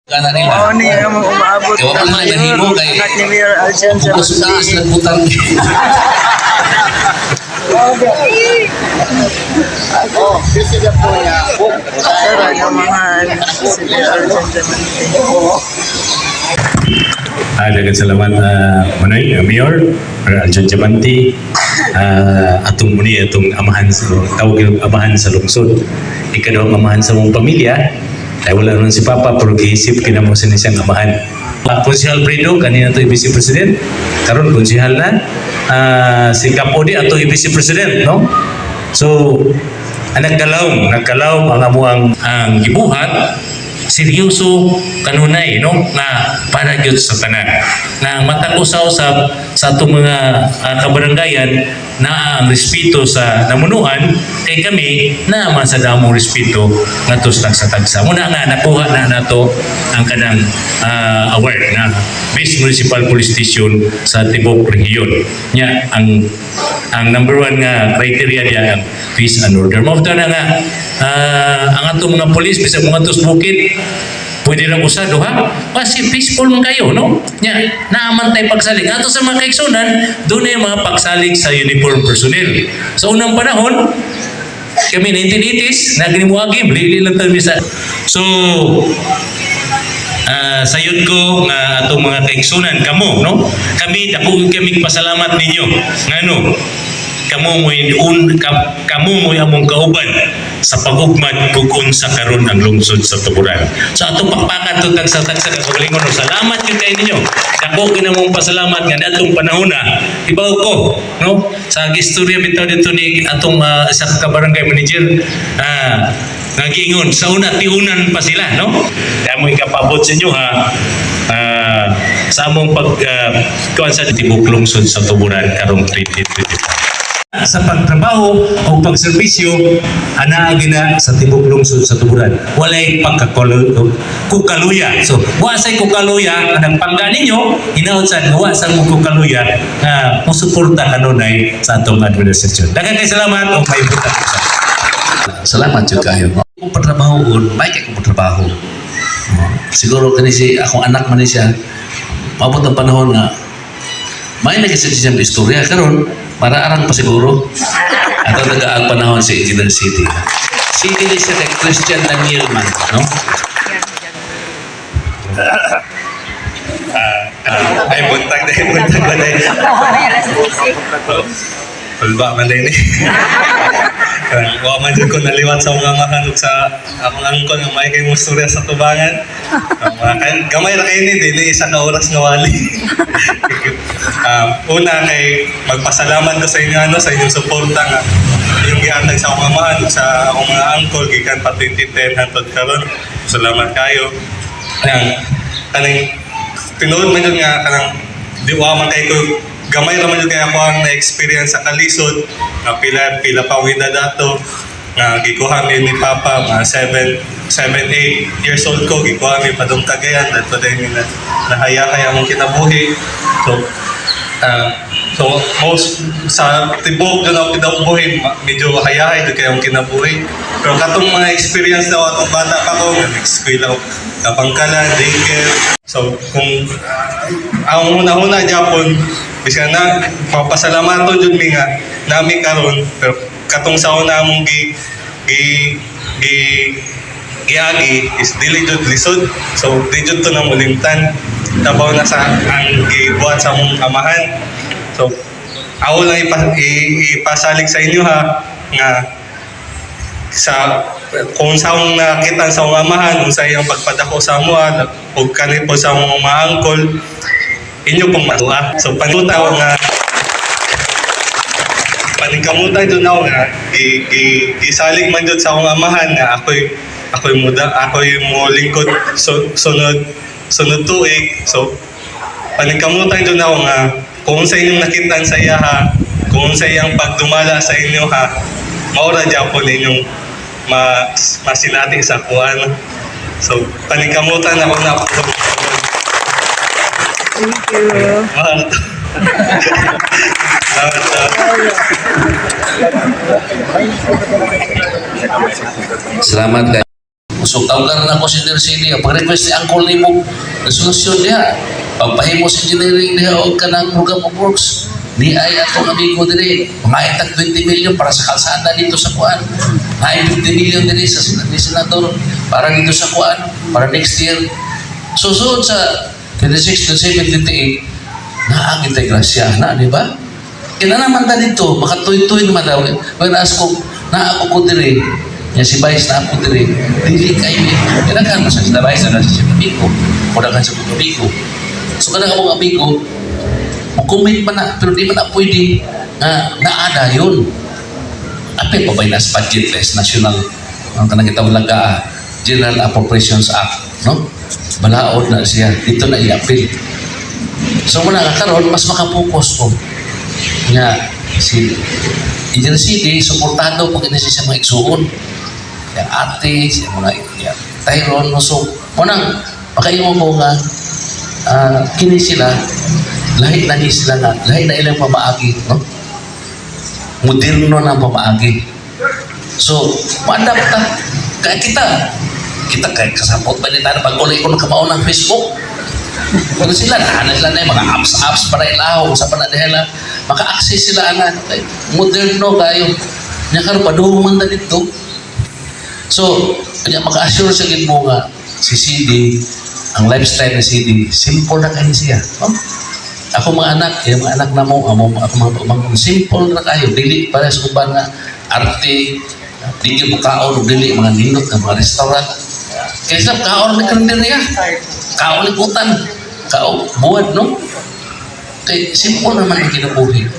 Kana nila. Mao ni ang umaabot Kaya wala na man mayor, nahimo kay anak ni Mayor Aljan Focus sa taas Jamanti. lang butang. Tara, kamahan si Mayor Aljan Jamanti. Daghang salamat, Manoy, Mayor, Aljon Jamanti, atong muni atong amahan sa tawag yung amahan sa lungsod. Ikaduhang amahan sa mong pamilya, ay wala ron si Papa pero giisip kinamo sa siyang amahan. Konsehal Fredo, kanina to Vice President, karon konsehal na. Si Cap Odi ato Vice President, no? So, ang nagkalawom, nagkalawom ang amuang ang gibuhat seryoso kanunay, no, nga para gyud sa tanan na matag usaw sa atong mga kabaranggayan na ang respeto sa namunuan kay kami na man sa damong respeto ngadto sa tagsa-tagsa. Muna nga nakuha na nato ang kanang award na Best Municipal Police Station sa tibok rehiyon nya. Ang number one nga criteria niya ang peace and order. Mao na nga ang atong mga pulis bisag mga tos bukid pwede lang usa duha kasi peaceful man kayo, no? Nya naaman tay pagsalig ato sa mga kaigsunan. Dunay mga pagsalig sa uniform personnel sa unang panahon. Kami 1980s nagnimuagi lili lang tayo sa. So sayod ko nga atong mga kaigsunan kamo, no, kami dako kami pasalamat ninyo ngano kamo mo'y un kamo mo'y among kauban sa pag-ugmad kung unsa karon ang lungsod sa Tuburan. So atong pakpakan to tagsa-tagsa ka kaugalingon, no? Salamat gyud kay ninyo. Dako gyud among pasalamat nga natong panahon na ibaw ko, no, sa gistorya bitaw dito ni atong isa ka barangay manager nga giingon sa una tiunan pa sila, no? Kaya mo ikapabot sa inyo ha, sa among pag kuan sa tibok lungsod sa Tuburan karong 2025 sa pagtrabaho o pagserbisyo anaa gina sa tibok lungsod sa Tuburan, walay pagkakukaluya. So wa say kukaluya kanang pangga ninyo. Hinaot sad wa sa mo kukaluya nga mosuporta kanunay sa atong administrasyon. Daghang kay salamat ug may buntag usa. Salamat jud kayo. Kung patrabahoon, may kay kung trabaho. Oh, siguro kani si akong anak man ni siya. Maabot ang panahon nga may na kasi siyang istorya karon para arang pa siguro. Ato taga ang panahon si Engineer City. City ni siya kay Christian Daniel man, no? Ay, buntag na, buntag ba na. Kulba man din eh. Kanang wa man jud ko naliwat sa mga amahan ug sa akong angkon nga may kay mo istorya sa tubangan. Ang mga gamay ra kay ni dili isa ka oras nga wali. Una kay magpasalamat ko sa inyo, ano, sa inyong suporta nga inyong gihatag sa akong amahan ug sa akong mga angkol gikan pa 2010 hangtod karon. Salamat kayo. Nang kaning tinuod man yun nga kanang di wa man kay ko, gamay ra man yun kay ako ang na-experience sa kalisod nga pila pila pa akong edad ato nga gikuha mi ni Papa. Mga 7 7 8 years old ko gikuha mi padung Cagayan dadto din na nahaya among kinabuhi. So most sa tibok doon ako kinabuhi, medyo hayahay doon kayong kinabuhi. Pero katong mga experience na ako atong bata pa ko, nga nag-eskwela ko, kapangkalan, daycare. So kung ang una-una Japon, bisan na papasalamaton jud mi nga nami karon, pero katong sa una among gi gi gi giagi is dili jud lisod. So di jud to na mulimtan. Tabaw na sa ang gibuhat sa among amahan. So ako lang ipasalig sa inyo ha nga sa kung sa akong nakita sa akong amahan, kung sa iyang pagpadako sa amoa, ug kani po sa among mga angkol, inyo pong matuwa. So panuta ko nga paningkamutan jud ako nga gi, gi, gisalig man jud sa akong amahan nga ako'y muda ako'y mo lingkod so, sunod sunod tuig. So paningkamutan jud ako nga kung sa inyong nakitaan sa iya ha, kung sa iyang pagdumala sa inyo ha, maura japon inyong masinati sa kuan. So paningkamutan ako na. Thank you. Mahal to. Salamat. Salamat kay. So tawgar na ko si Engineer CD, pag-request ni Uncle nimo resolusyon diha. Pagpahimo sa engineering diha og kanang program of works. Ni ay atong amigo diri, mga tag 20 million para sa kalsada dito sa kuan. Naay 50 million diri sa ni senador para dito sa kuan para next year. So so sa 26, 27, 28 naa gitay grasya na, di ba? Kina naman ta dito, makatuy-tuy naman daw. When ask ko, na ako ko diri, nya si Vice na ako diri, dili kayo eh. Kaya kan sa sila Vice na siya amigo, o kan sa mga amigo. So kada ka mga amigo, mo-comment man na, pero di man na pwede na naada yun. Apil pa ba yung nas budget less national, ang kanang itawag lang ka, General Appropriations Act, no? Balaod na siya, dito na i-appeal. So muna ka karon mas makapokus ko nga si Engineer CD, suportado po kini siya sa mga igsuon. Yang ate, siya mga ya, Tyron, no? So, munang makaingon ko nga kini sila, lahi na ni sila nga, lahi na ilang pamaagi, no? Moderno na ang pamaagi. So, ma-adapt ta. Kaya kita, kita kay kasapot pa nila pag uli ko nakamao ng Facebook. Pero sila, na sila na yung mga apps-apps para ilaw, sa pa na nila, maka-access sila ana. Kay moderno kayo. Nya karon padung man ta dito. So, kanya maka-assure sa gid mo nga si CD, ang lifestyle ni CD, simple na kayo siya. No? Ako mga anak, yung mga anak na mo, amo ako mga pamangkin, simple na kayo. Dili para sa uban nga arte, dili mo kaon, ug dili mga nindot nga mga restaurant. Kaya sa kaon ni karinderya, kaon ni kutan, kaon buwad, no? Kay simple naman ang kinabuhi.